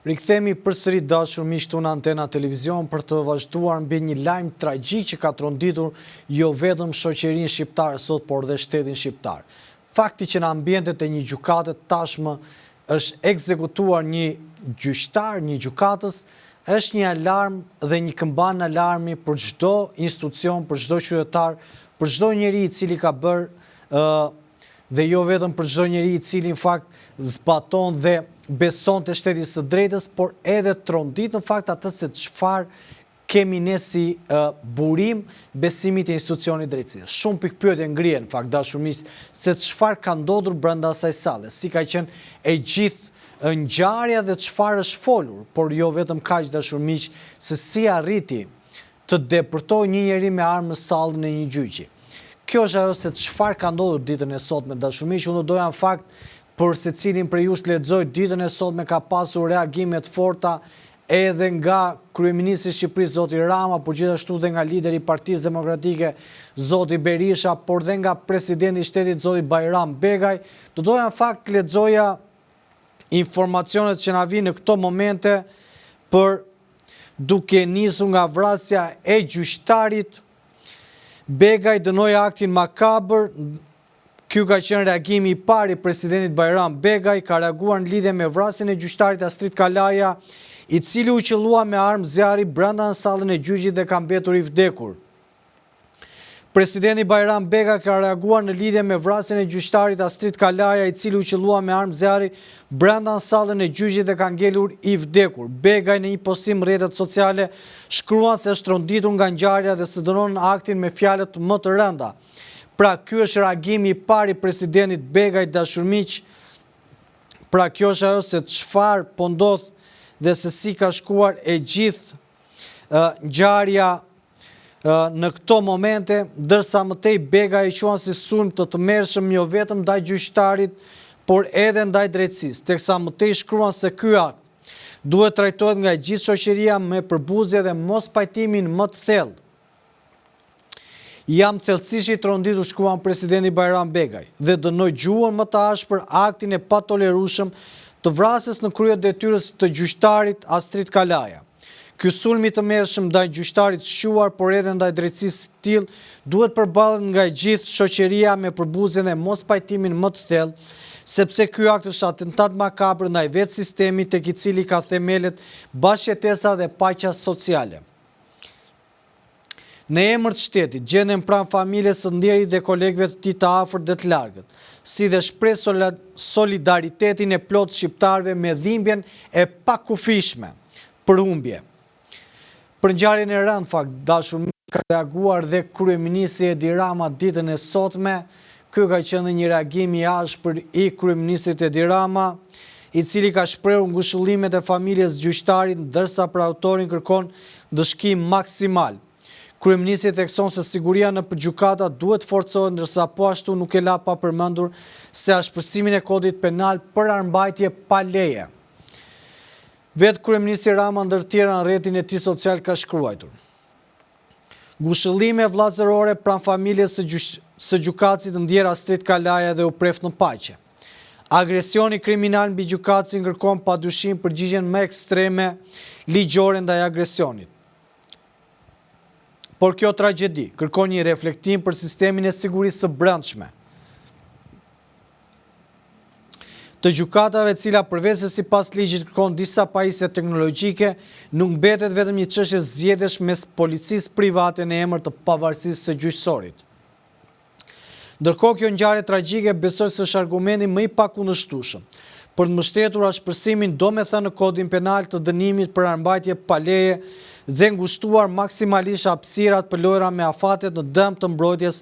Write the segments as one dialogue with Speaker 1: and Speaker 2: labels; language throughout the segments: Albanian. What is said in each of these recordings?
Speaker 1: Rikthehemi përsëri dashur miq këtu në Antena Televizion për të vazhduar mbi një lajm tragjik që ka tronditur jo vetëm shoqërinë shqiptare sot, por dhe shtetin shqiptar. Fakti që në ambientet e një gjykate tashmë është ekzekutuar një gjyqtar, një gjykatës, është një alarm dhe një këmbanë alarmi për çdo institucion, për çdo qytetar, për çdo njeri i cili ka bërë ë dhe jo vetëm për çdo njeri i cili në fakt zbaton dhe beson te shteti i së drejtës, por edhe trondit në fakt atë se çfarë kemi ne si burim besimi te institucioni i drejtësisë. Shumë pikëpyetje ngrihen në fakt dashur miq se çfarë ka ndodhur brenda asaj salle, si ka qenë e gjithë ngjarja dhe çfarë është folur, por jo vetëm kaq dashur miq se si arriti të depërtojë një njeri me armë në sallën e një gjyqi. Kjo është ajo se çfarë ka ndodhur ditën e sotme, dashur miq, unë do doja në fakt për secilin prej jush të lexoj ditën e sotme ka pasur reagime të forta edhe nga kryeministri i Shqipërisë zoti Rama, por gjithashtu dhe nga lideri i Partisë Demokratike zoti Berisha, por dhe nga presidenti i shtetit zoti Bajram Begaj. Do doja në fakt të lexoja informacionet që na vijnë në këto momente për duke nisur nga vrasja e gjyqtarit, Begaj dënoi aktin makabër, ky ka qenë reagimi i parë i presidentit Bajram Begaj, ka reaguar në lidhje me vrasjen e gjyqtarit Astrit Kalaja, i cili u qëllua me armë zjarri brenda në sallën e gjyqit dhe ka mbetur i vdekur. Presidenti Bajram Begaj ka reaguar në lidhje me vrasjen e gjyqtarit Astrit Kalaja, i cili u qëllua me armë zjarri brenda në sallën e gjyqit dhe ka ngelur i vdekur. Begaj në një postim në rrjetet sociale shkruan se është tronditur nga ngjarja dhe se dënon aktin me fjalët më të rënda. Pra, ky është reagimi i parë i presidentit Begaj, dashur miq. Pra, kjo është ajo se çfarë po ndodh dhe se si ka shkuar e gjithë ngjarja në këto momente, ndërsa më tej Begaj e quan si sulm të tmerrshëm jo vetëm ndaj gjyqtarit, por edhe ndaj drejtësisë, teksa më tej shkruan se ky akt duhet trajtohet nga e gjithë shoqëria me përbuzje dhe mospajtimin më të thellë. Jam thellësisht i tronditur, shkruan presidenti Bajram Begaj, dhe dënoj gjuhën më të ashpër aktin e patolerueshëm të vrasjes në krye të detyrës të gjyqtarit Astrit Kalaja. Ky sulm i tmerrshëm ndaj gjyqtarit të shquar, por edhe ndaj drejtësisë si të tillë, duhet përballet nga e gjithë shoqëria me përbuzjen dhe mospajtimin më të thellë, sepse ky akt është atentat makabër ndaj vetë sistemit tek i cili ka themelet bashkëjetesa dhe paqja sociale. Në emër të shtetit, gjendem pranë familjes së ndjerit dhe kolegëve të tij të afërt dhe të largët, si dhe shpreh solidaritetin e plotë shqiptarëve me dhimbjen e pakufishme për humbje. Për ngjarjen e rëndë, fakt, dashur miq, ka reaguar dhe kryeministri Edi Rama ditën e sotme, Ky ka qenë dhe një reagim i ashpër i kryeministrit Edi Rama, i cili ka shprehur ngushëllimet e familjes së gjyqtarit, ndërsa për autorin kërkon ndëshkim maksimal. Kryeministri thekson se siguria nëpër gjykata duhet të forcohet, ndërsa po ashtu nuk e la pa përmendur se ashpërsimin e kodit penal për armëmbajtje pa leje. Vetë kryeministri Rama ndër të tjera në rrjetin e tij social ka shkruajtur. Ngushëllime vëllazërore pranë familjes së së gjykatësit të ndjerë Astrit Kalaja dhe u preftë në paqe. Agresioni kriminal mbi gjykatësin kërkon padyshim përgjigjen më ekstreme ligjore ndaj agresionit. Por kjo tragjedi kërkon një reflektim për sistemin e sigurisë së brendshme. Të gjykatave e cila përveçse sipas ligjit kërkon disa pajisje teknologjike, nuk mbetet vetëm një çështje zgjedhjesh mes policisë private në emër të pavarësisë së gjyqësorit. Ndërkohë kjo ngjarje tragjike besoj se është argumenti më i pakundërshtueshëm për të mbështetur ashpërsimin domethënë në kodin penal të dënimit për armëmbajtje pa leje dhe ngushtuar maksimalisht hapësirat për lojra me afatet në dëm të mbrojtjes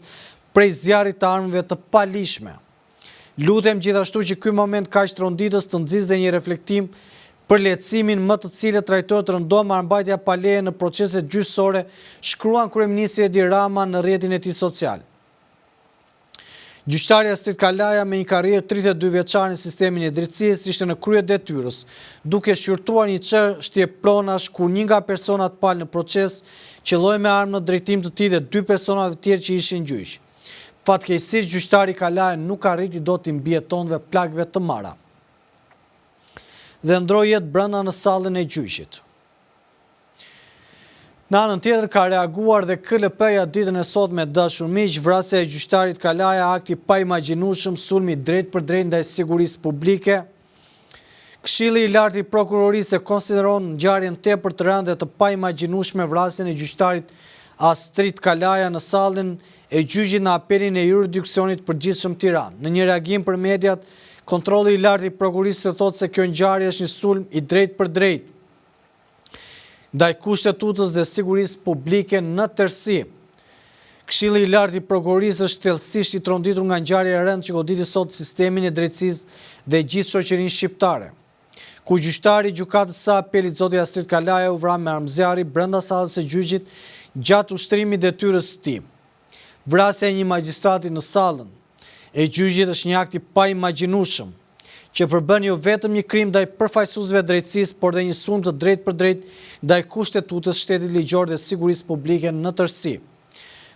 Speaker 1: prej zjarrit të armëve të paligjshme. Lutem gjithashtu që ky moment kaq tronditës të nxisë dhe një reflektim për lehtësimin më të cilët trajtohet rëndom armëmbajtja pa leje në proceset gjyqësore, shkruan kryeministri Edi Rama në rrjetin e tij social. Gjyqtari Astrit Kalaja me një karrierë 32 vjeçare në sistemin e drejtësisë ishte në krye të detyrës, duke shqyrtuar një çështje pronash kur një nga personat palë në proces qëlloi me armë në drejtim të tij dhe dy personave të tjerë që ishin në gjyq. Fatkeqësisht gjyqtari Kalaja nuk arriti dot t'i mbijetonte plagëve të marra. dhe ndërroi jetë brenda në sallën e gjyqit. Në anën tjetër ka reaguar dhe KLP-ja ditën e sotme të dashur miq, vrasja e gjyqtarit Kalaja, akt i paimagjinueshëm, sulm i drejtpërdrejtë ndaj sigurisë publike. Këshilli i Lartë i Prokurorisë e konsideron ngjarjen tepër të rëndë dhe të paimagjinueshme vrasjen e gjyqtarit Astrit Kalaja në sallën e gjyqit në Apelin e Juridiksionit të Përgjithshëm Tiranë. Në një reagim për mediat, Kontrolli i Lartë i Prokurorisë thotë se kjo ngjarje është një sulm i drejtpërdrejtë ndaj Kushtetutës dhe sigurisë publike në tërësi. Këshilli i Lartë i Prokurorisë është thellësisht i tronditur nga ngjarja e rëndë që goditi sot sistemin e drejtësisë dhe gjithë shoqërinë shqiptare, ku gjyqtari i Gjykatës së Apelit zoti Astrit Kalaja u vra me armë zjarri brenda sallës së gjyqit gjatë ushtrimit detyrës së tij. Vrasja e një magjistrati në sallën e gjyqit është një akt i paimagjinueshëm, që përbën jo vetëm një krim ndaj përfaqësuesve të drejtësisë, por dhe një sulm të drejtpërdrejtë ndaj Kushtetutës, shtetit ligjor dhe sigurisë publike në tërësi.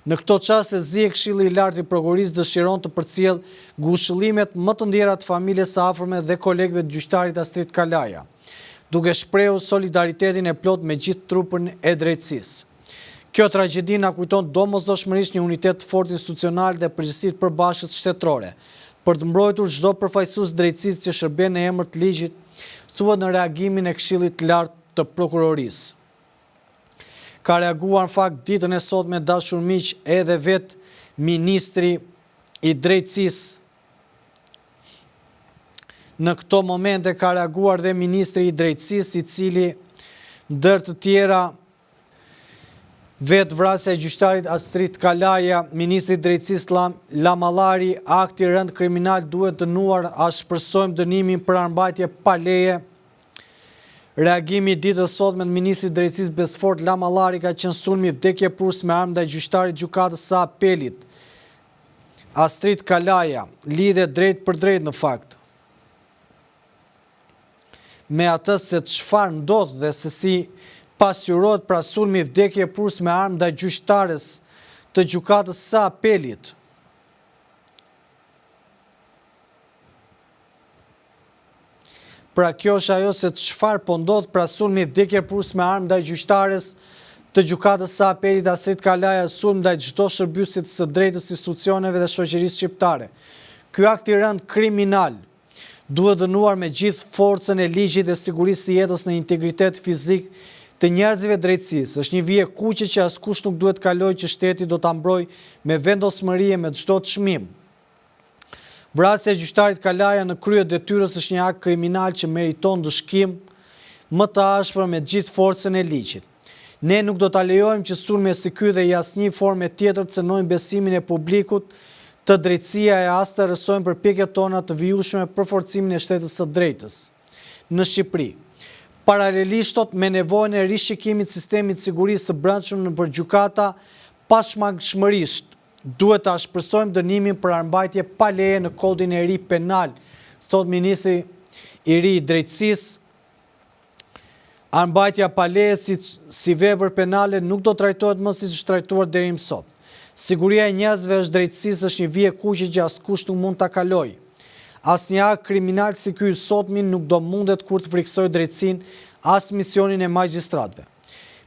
Speaker 1: Në këto çaste zie Këshilli i Lartë i Prokurorisë dëshiron të përcjellë ngushëllimet më të ndjera të familjes së afërme dhe kolegëve të gjyqtarit Astrit Kalaja, duke shprehur solidaritetin e plotë me gjithë trupën e drejtësisë. Kjo tragjedi na kujton domosdoshmërisht një unitet të fortë institucional dhe përgjegjësi të përbashkët shtetërore, për të mbrojtur çdo përfaqësues të drejtësisë që shërben në emër të ligjit, thuhet në reagimin e Këshillit të Lartë të Prokurorisë. Ka reaguar në fakt ditën e sotme dashur miq edhe vetë ministri i Drejtësisë. Në këto momente ka reaguar dhe ministri i Drejtësisë, i cili ndër të tjera Vetë vrasja e gjyqtarit Astrit Kalaja, ministri i Drejtësisë Lamallari, akt i rëndë kriminal duhet dënuar, ashpërsojmë dënimin për armëmbajtje pa leje. Reagimi i ditës sotme të ministrit të Drejtësisë Besfort Lamallari ka qenë sulmi vdekjeprurës me armë ndaj gjyqtarit gjykatës së Apelit. Astrit Kalaja, lidhet drejtpërdrejt në fakt. me atë se çfarë ndodh dhe se si pasqyrohet pra sulmi vdekjeprurës me armë ndaj gjyqtares të Gjykatës së Apelit. Pra kjo është ajo se çfarë po ndodh pra sulmi vdekjeprurës me armë ndaj gjyqtares të Gjykatës së Apelit Astrit Kalaja sulm ndaj çdo shërbyesi të së drejtës institucioneve dhe shoqërisë shqiptare. Ky akt i rëndë kriminal Duhet dënuar me gjithë forcën e ligjit dhe sigurisë së jetës në integritet fizik të njerëzve drejtësisë. Është një vijë e kuqe që askush nuk duhet të kalojë që shteti do ta mbrojë me vendosmëri e me çdo çmim. Vrasja e gjyqtarit Kalaja në krye të detyrës është një akt kriminal që meriton ndëshkim më të ashpër me gjithë forcën e ligjit. Ne nuk do ta lejojmë që sulme si ky dhe i asnjë forme tjetër të cenojnë besimin e publikut te drejtësia e as të errësojnë përpjekjet tona të vijueshme për forcimin e shtetit të së drejtës në Shqipëri. Paralelisht me nevojën e rishikimit të sistemit të sigurisë së brendshme nëpër gjykata, pashmangshmërisht duhet të ashpërsojmë dënimin për armëmbajtje pa leje në Kodin e ri Penal, thotë ministri i ri i Drejtësisë, Armëmbajtja pa leje si, si vepër penale nuk do trajtohet më siç është trajtuar deri më sot. Siguria e njerëzve është drejtësisë është një vijë e kuqe që askush nuk mund ta kalojë. Asnjë akt kriminal si ky i sotmi nuk do mundet kurrë të frikësojë drejtësinë as misionin e magjistratëve.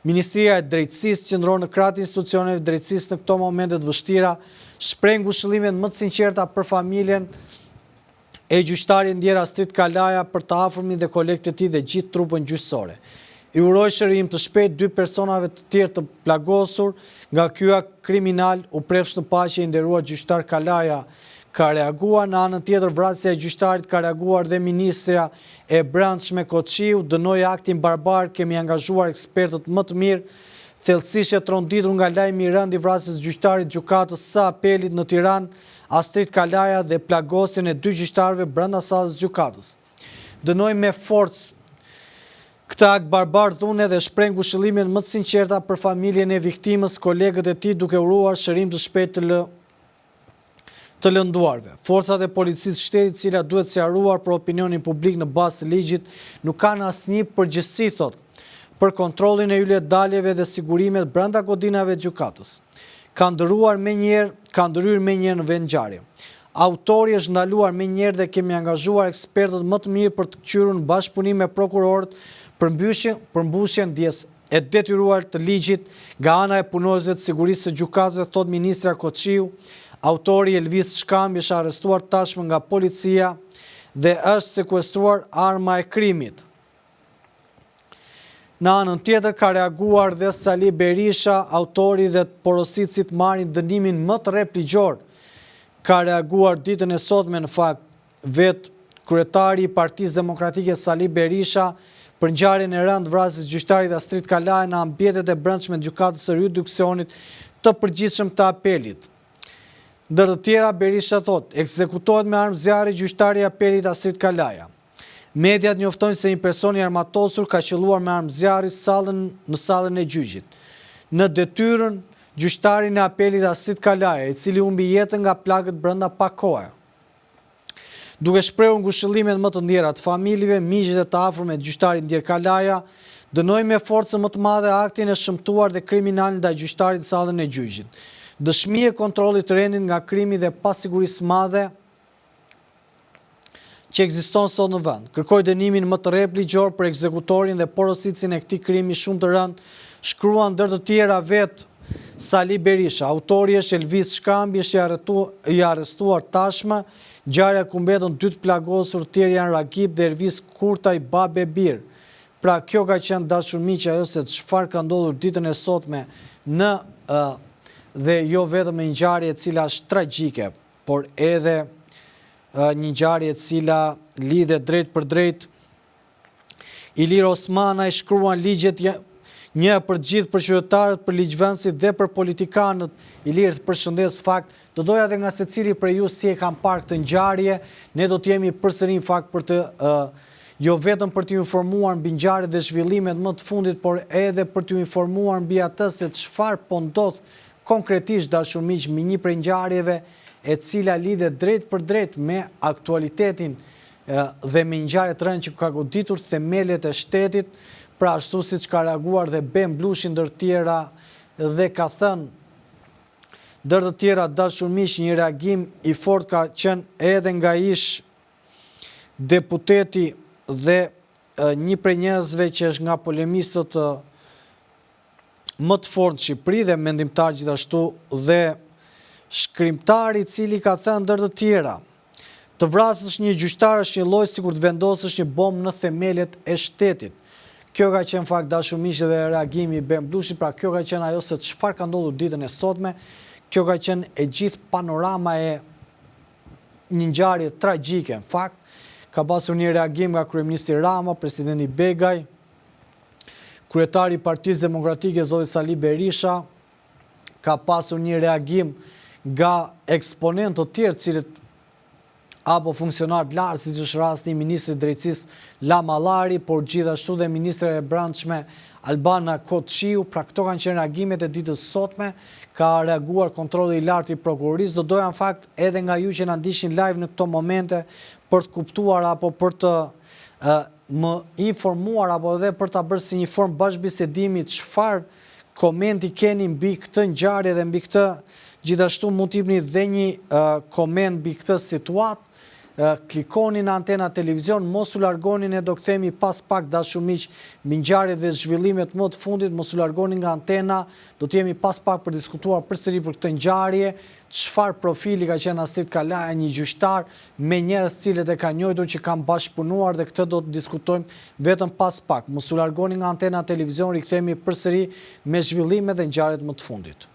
Speaker 1: Ministria e Drejtësisë qëndron në krah të institucioneve të drejtësisë në këto momente të vështira, shpreh ngushëllimet më të sinqerta për familjen e gjyqtarit ndjerë Astrit Kalaja për të afërmit dhe kolegët e tij dhe gjithë trupën gjyqësore. I uroj shërim të shpejtë dy personave të tjerë të plagosur nga ky akt kriminal, u prefsh në paqe i nderuar gjyqtar Kalaja, ka reaguar në anën tjetër vrasja e gjyqtarit ka reaguar dhe ministrja e Brendshme Koçiu, dënoj aktin barbar, kemi angazhuar ekspertët më të mirë, thellësisht e tronditur nga lajmi i rëndë i vrasjes së gjyqtarit Gjykatës së Apelit në Tiranë, Astrit Kalaja dhe plagosjen e dy gjyqtarëve brenda sallës së gjykatës. Dënoj me forcë këtë akt barbar dhune dhe shpreh ngushëllimet më të sinqerta për familjen e viktimës, kolegët e tij duke uruar shërim të shpejtë të lë të lënduarve. Forcat e policisë së shtetit, cilat duhet sqaruar për opinionin publik në bazë të ligjit, nuk kanë asnjë përgjegjësi, thotë, për kontrollin e hyrje-daljeve dhe sigurimet brenda godinave të gjykatës. Ka ndërruar menjëherë, ka ndërhyrë menjëherë në vendngjarje. Autori është ndaluar menjëherë dhe kemi angazhuar ekspertët më të mirë për të këqyrur në bashkëpunim me prokurorët përmbushjen ndjesë e detyruar të ligjit nga ana e punonjësve të sigurisë së gjykatësve, thotë ministrja Koçiu. Autori Elvis Shkambi është arrestuar tashmë nga policia dhe është sekuestruar arma e krimit. Në anën tjetër ka reaguar dhe Sali Berisha, autori dhe porositësit marrin dënimin më të rreptë ligjor. Ka reaguar ditën e sotme në fakt vetë kryetari i Partisë Demokratike Sali Berisha për ngjarjen e rëndë vrasjes së gjyqtarit Astrit Kalaja në ambientet e brendshme të Gjykatës së Juridiksionit të Përgjithshëm të Apelit. Ndër të tjera Berisha thotë, ekzekutohet me armë zjarri gjyqtari i Apelit Astrit Kalaja. Mediat njoftojnë se një person i armatosur ka qëlluar me armë zjarri sallën në sallën e gjyqit. Në detyrën, gjyqtarin e apelit Astrit Kalaja, i cili humbi jetën nga plagët brenda pak kohe. Duke shprehur ngushëllimet më të ndjera të familjeve, miqve dhe të afërmve të gjyqtarit ndjerë Kalaja, dënoj me forcën më të madhe aktin e shëmtuar dhe kriminal ndaj gjyqtarit në sallën e gjyqit. Dëshmi e kontrollit të rendit nga krimi dhe pasigurisë së madhe, që ekziston sot në vend. Kërkoj dënimin më të rreptë ligjor për ekzekutorin dhe porositësin e këtij krimi shumë të rëndë, shkruan ndër të tjera vetë Sali Berisha. Autori është Elvis Shkambi, është i arrestuar tashmë, ngjarja ku mbetën dy të plagosur të tjerë janë Ragip dhe Ervis Kurtaj babë e bir. Pra kjo ka qenë dashur miq ajo se çfarë ka ndodhur ditën e sotme në dhe jo vetëm në ngjarje e cila është tragjike, por edhe një ngjarje e cila lidhet drejtpërdrejt. Ilir Osmanaj shkruan ligjet një për të gjithë për qytetarët, për ligjvënësit dhe për politikanët. Ilir, të përshëndes fakt. Do doja edhe nga secili prej ju si e kanë parë këtë ngjarje, ne do të jemi përsëri në fakt për të jo vetëm për t'ju informuar mbi ngjarjet dhe zhvillimet më të fundit, por edhe për t'ju informuar mbi atë se çfarë po ndodh Konkretisht, dashur miq, mbi një prej ngjarjeve e cila lidhet drejtpërdrejt me aktualitetin dhe me ngjarje të rëndë që ka goditur themelet e shtetit, pra ashtu siç ka reaguar dhe Ben Blushi ndër të tjera dhe ka thënë ndër të tjera dashur miq një reagim i fortë ka qenë edhe nga ish deputeti dhe një prej njerëzve që është nga polemistët më të fortë në Shqipëri dhe mendimtar gjithashtu dhe shkrimtar i cili ka thënë ndër të tjera, të vrasësh një gjyqtar është një lloj sikur të vendosësh një bombë në themelet e shtetit. Kjo ka qenë fakt dashur miq dhe reagimi i Ben Blushit, pra kjo ka qenë ajo se çfarë ka ndodhur ditën e sotme, kjo ka qenë e gjithë panorama e një ngjarje tragjike. Në fakt, ka pasur një reagim nga kryeministri Rama, presidenti Begaj, Kryetari i Partisë Demokratike, zoti Sali Berisha, ka pasur një reagim nga eksponentë të tjerë të cilët apo funksionarë të lartë, siç është rasti i ministrit të Drejtësisë Lamallari, por gjithashtu dhe ministrja e Brendshme Albana Koçiu, pra këto kanë qenë reagimet e ditës sotme, ka reaguar kontrolli i lartë i prokurorisë, do doja në fakt edhe nga ju që na ndiqni live në këto momente për të kuptuar apo për të më informuar apo edhe për ta bërë si një formë bashkëbisedimi çfarë komenti keni mbi këtë ngjarje dhe mbi këtë gjithashtu mund të jepni dhe një koment mbi këtë situatë. Klikoni në Antena Televizion, mos u largoni, ne do kthehemi pas pak dashur miq mbi ngjarjet dhe zhvillimet më të fundit, mos u largoni nga Antena, do të jemi pas pak për diskutuar përsëri për këtë ngjarje, çfarë profili ka qenë Astrit Kalaja, një gjyqtar me njerëz të cilët e kanë njohur që kanë bashkëpunuar dhe këtë do të diskutojmë vetëm pas pak. Mos u largoni nga Antena Televizion, rikthehemi përsëri me zhvillimet dhe ngjarjet më të fundit.